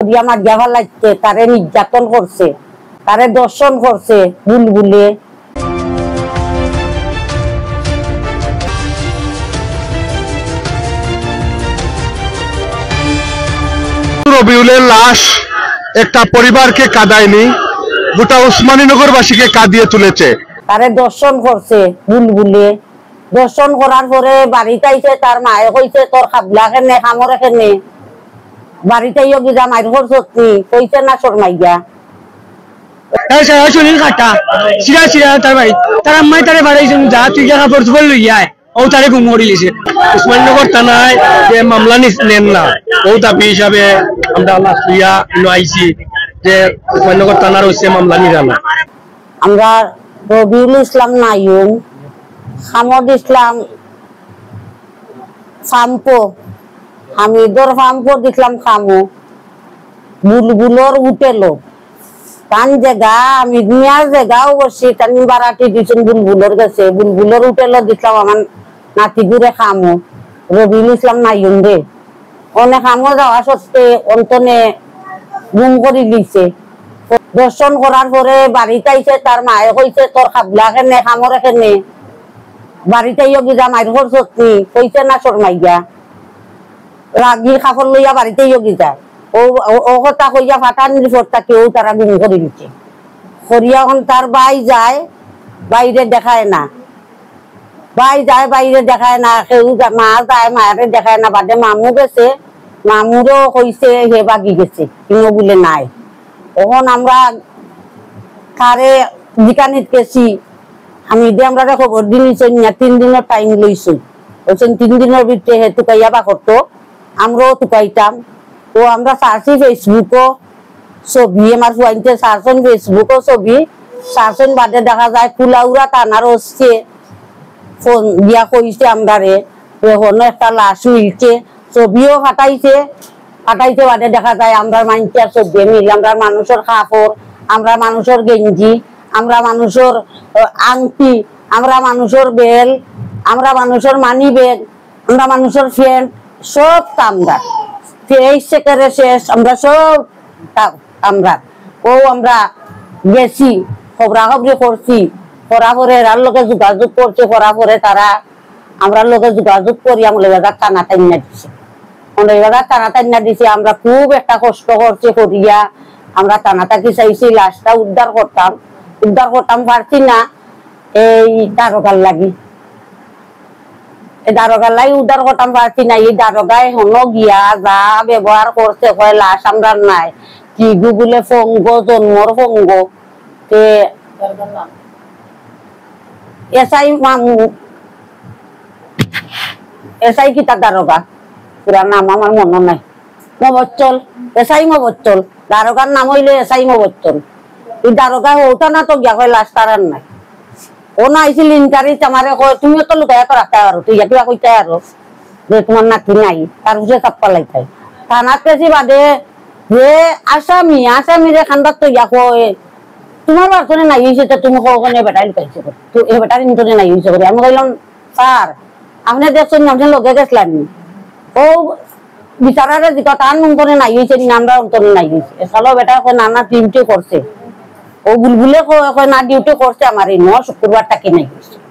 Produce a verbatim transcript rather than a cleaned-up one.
ইয়া মারিয়া ফালাইছে, তারে নির্যাতন করছে, তারে ধর্ষণ করছে বুলবুলে। রবিউলের লাশ একটা পরিবারকে কাঁদায়নি, গোটা উসমানীনগরবাসীকে কাঁদিয়ে তুলেছে। তারে ধর্ষণ করছে বুলবুলে। ধর্ষণ করার পরে বাড়িত আইছে, তার মায়ে কইছে, "তোর খাবলা কেনে, কামড় কেনে?" বাড়িত আইও গিয়া মাইর করছত নি, কইছে না শরমাইয়া। তার সারা শরীর কাটা, সিরা সিরা তার ভাই। তার আম্মাই তারে বাড়াইছেন, "যা, তুই গিয়া কাপড় চোপড় লইয়া আয়।" ও তারে গুম করি লিছে। উসমাননগর থানায় যে মামলা নিস-, নেন না, ও দাবি হিসাবে আমরা লাশ লইয়া ইনো আইছি যে উসমাননগর থানার ওসি মামলা নিরা না। আমরা রবিউল ইসলাম নাইম, হামদ ইসলাম পাম্পো, হামিদর পাম্পো দিছিলাম কামো, বুলবুলর হোটেলো। তান জাগা, হামিদ মিয়ার জাগাও বসি, তান বারাটি দিছইন বুলবুলর গেছে। বুলবুলর হোটেলো দিছিলাম আমার নাতিগুরে কামো, রবিউল ইসলাম নাইমরে। অনে কামো যাওয়া সত্ত্বে অন্তনে গুম করি লিছে। ধর্ষণ করার পরে বাড়িত আইছে, তার মায়ে কইছে, "তোর খাবলা কেনে, কামড় কেনে?" বাড়িত আইও গিয়া মাইর করছত নি, কইছে না শরমাইয়া। রাগি কাপড় লইয়া বাড়িত আইও গিয়া। ও, ও, ও কথা কইয়া ফাটানির পর তাকে ও তারা গুম করি লিছে। করিয়া অখন তার ভাই যায়, ভাইরে দেখায় না। ভাই যায়, ভাইরে দেখায় না, কেউ যা-, মা যায়, মারে দেখায় না, বাদে মামু গেছে, মামুরেও কইছে হে ভাগি গেছে, ইনো বুলে নাই। অখন আমরা তারে জিকানিত গেছি, হামিদে আমরারে খবর দি নিছইন না, তিন দিনর টাইম লইছইন। কইছইন তিন দিনর ভিতরে হে তুকাইয়া বার করতো, আমরাও তুকাইতাম। ও আমরা সারছি Facebook-ও ছবি, আমার ফুয়াইন্তে সারছইন Facebook-ও ছবি, সারছইন বাদে দেখা যায় কুলাউড়া থানার ওসিয়ে ফোন দিয়া কইছে আমরারে, যে হনো একটা লাশ মিলছে, ছবিও ফাটাইছে, ফাটাইছে বাদে দেখা যায় আমরার মাইনষর ছবি মিল, আমরার মানুষর কাপড়, আমরার মানুষর গেঞ্জি, আমরার মানুষর, আহ, আংটি, আমরার মানুষর বেল, আমরার মানুষর মানি ব্যাগ, আমরার মানুষর প্যান্ট, সব তা আমরার। ফেস সেকেরে শেষ, আমরা সব তা আমরার। ও আমরা গেছি, খবরাখবরি করছি, করার পরে এরার লগে যোগাযোগ করছি, করার পরে তারা আমরার লগে যোগাযোগ করিয়া মৌলভীবাজার থানাত আইনা দিছে। মৌলভীবাজার থানাত আইনা দিছে, আমরা খুব একটা কষ্ট করছি, করিয়া আমরা থানা থাকি চাইছি লাশটা উদ্ধার করতাম, উদ্ধার করতাম পারছি না এই দারোগার লাগি। এই দারোগার লাগি উদ্ধার করতাম পারছি না। এই দারোগায় হনো গিয়া যা ব্যবহার করছে, কয় লাশ আমরার নাই, কি গুগলে ফঙ্গ, জন্মর ফঙ্গ। তে এসআই মামু, এসআই কিতা দারোগা, পুরা নাম আমার মনো নাই, মবচ্চল, এসআই মবচ্চল, দারোগার নাম অইলে এসআই মবচ্চল। এই দারোগা হউতা না তো গিয়া কয় লাশ তারার নাই। ও না আইছিল ইনকারিত আমারে কয়, "তুমিও তো লুকাইয়া তো রাখতে পারো, তুই কিবা কইতে পারো যে তোমার নাতি নাই, তার বুঝে চাপ্পা লাইতাই।" থানাত গেছি বাদে যে আসামি, আসামিরে খান্দাত তো গিয়া কয়, "তোমার বারতনে নাই হইছে তো তুমি কও কেনে বেটায় লুকাইছে করে? তো এ বেটার ইন্তনে নাই হইছে করে?" আমি কইলাম, "স্যার, আপনি দেখছেন নি, আপনি লগে গেছিলেন নি?" ও বিচারারে জিকা তার অন্তরে নাই হইছে নি, আমরার অন্তরে নাই হইছে। এসালো বেটায় কয়, "না, না, ডিউটি করছে।" ও বুলবুলে কয়, কয়, "না, ডিউটি করছে আমার এই ন শুক্রবার থাকি নাই হইছে।"